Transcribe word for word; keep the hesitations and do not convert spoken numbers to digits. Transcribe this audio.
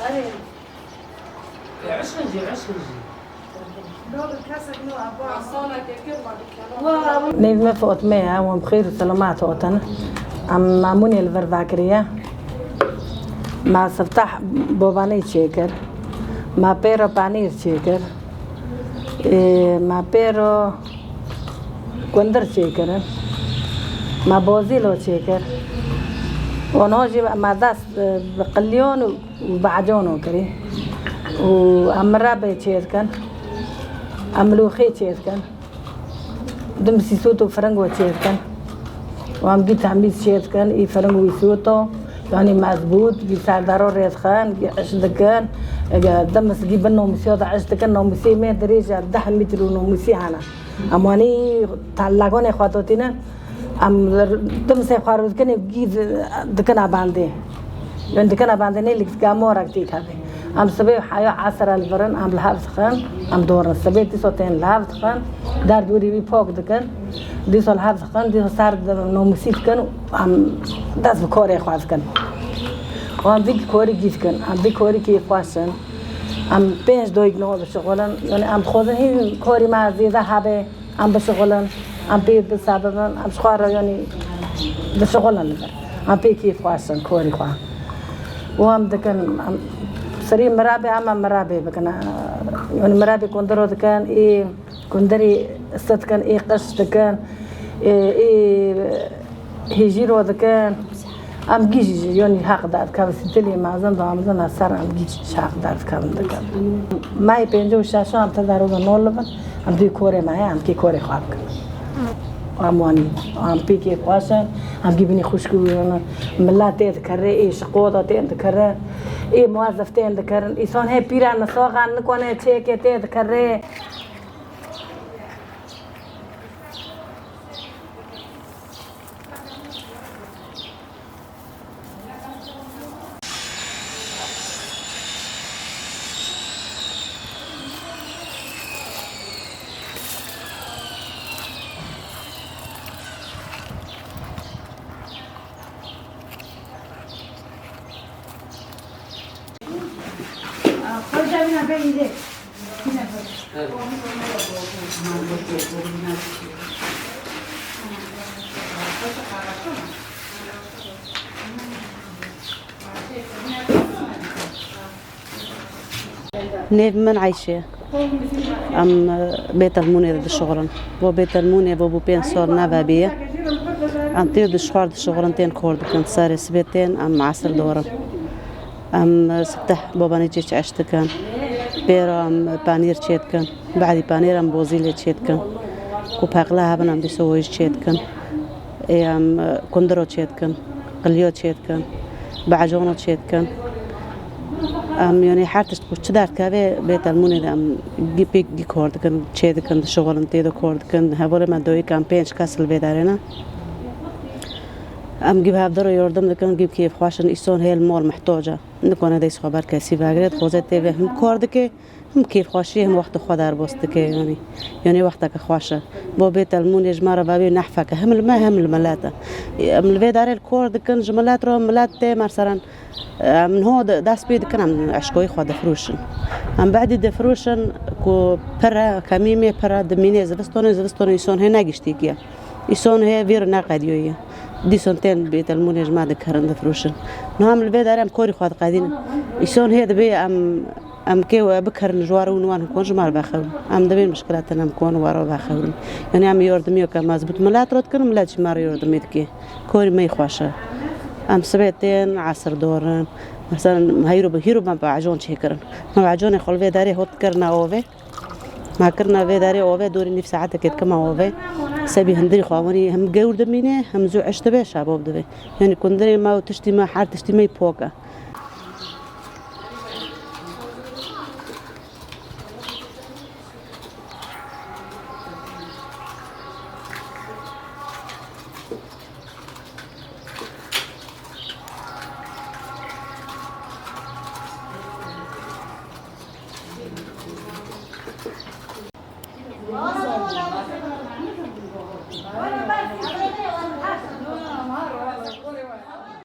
Erê. Nêv me Fatme ye, wan bi xêr û selamet hatin. Em mamûnê li vir vekiriye. Ma sifteh bobanê çêkir. Ma pêro panîr çêkir. Ê, ma pêro kundir çêkirin. Ma bozîlo çêkir. Û no jî ma dest, e, bi qilyon û û bi econo kirî. Û em mirabê çêdikin. Em milûxê çêdikin. Dim sîsût û firingo çêdikin. Û em gî temîz çêdikin. Î firing wî sûto. Yanî mezbût, gî serdaro rêdixin, gî iş dikin. Ege dim gî bin nomisiyo da iş dikin. Nomisê me dirêj e deh mîtr û nomisî hene. Em wanî lagonê xwe dotînin. Em dimsê xwe rû dikin û gî di-, dikina bandê. Yanî dikina bandê nê lîktika morek tî tevê. Em sibê heya esra li vir in, em li hev dixin, em dorin. Sibê dîso tên li hev dixin, derdorî wî pok dikin. Dîso li hev dixin, dîso ser di-, nomisî dikin û em dest bi korê xwe dikin. Û em vî korî gî dikin, em vî korî kêfxweş in. Em pênc doyîk niho dişixulin. Yanî em dixwazin hîn korî me zêde hebe. Em bişixulin, em pê bisebibin, em ji xwe re yanî dişixulin li vir. Em pê kêfxweş in korî xwe. Û em dikin, em serî mirabê, em, em mirabê bikin. Yanî mirabê kundiro dikin, ê kundirî sit dikin, ê qiş dikin, ê, ê hêjîro dikin. Em gî jî yanî heq derdikevin, sîtilê mezin, damizin ser em gî jî heq derdikevin dikin. Mayê pêncî û şeş em tede roza nol li vir, em dê korê me heye, em kê korê xwe bikin. Em wanî, em pê kêfxweş in, em gî binî xwişk û milet tê dikirê, ê şiqoda tên dikirin, ê muwezif tên dikirin. Îson hê pîra nisoxan nikone çêkê tê dikirê. Nêv min Eyşe ye. Em, e, Bêtelmûnê de dişuxulin. Bo Bêtelmûnê bo bû pênc sal navebî ye. Em tê dişuxar dişuxulin, tên kor dikin. Serê sibê tên, em esir diwerin. Em, e, sibteh bobanê çê çeş dikin. Pêra em, e, panîr çê dikin. Badî panêr em bozî lê çê dikin. Ku peqla hebin em dîsa wê jî çê dikin. Ê em, e, kundiro çê dikin, qiliyo çê dikin, bacono çê dikin. Em, yanî her tişt ku çi derdikeve Bêtelmûnê de em gî pêk gî kor dikin, çê dikin, dişuxulin tê de kor dikin. Hevalê me doyîk em pênc kes li vê derê ne. Em gî bi hevdiro yordim dikin, gî bi kêfxweş in, îson hê li mor mihtoc e. Nikone dest xwe ber kesî vegire, dixwaze tê vê him kor dike. Him kêfxweşiyê, him wexta xwe derbas dike, yanî, yanî wexteke xweş e. Bo Bêtelmûnê ji me re vebê nehfeke, him li me, him li milet e. Em li vê derê li kor dikin, ji milet re, milet tê, meselan, em niho de-, dest pê dikin, em eşkoyê xwe difirûşin. Em bedî difirûşin ku pir e, kemîmê pir e, dimînê zivistonê, zivistonê îson hê negiştî kiye. Îson hê vîr neqediyoye. Dîson tên Bêtelmûnê ji me dikirin, difirûşin. Niha em li vê derê em korî xwe diqedînin. Îson hê dibê em Em kê we bikirin ji war û wan kon ji mar vexewin. Em divên mişkila tine em kon waro vexewin. Yanî em yordimiyo ke mezbût milet ro dikin, milet jî mar yordimî dike. Korî me xweş e. Em sibê tên, esir dorin. Mesela heyro bi hîro me bajon çêkirin. Me bajonê xwe li vê derê hot kirina ovê. Me kirina vê derê ovê dorî nîv saetekê dikima ovê. Sebî hindirî xwe winî hem gewr dimîne, hem zû eş dibe, şabob dibe. Yanî kundirê me û tiştî me, her tiştî me pok e.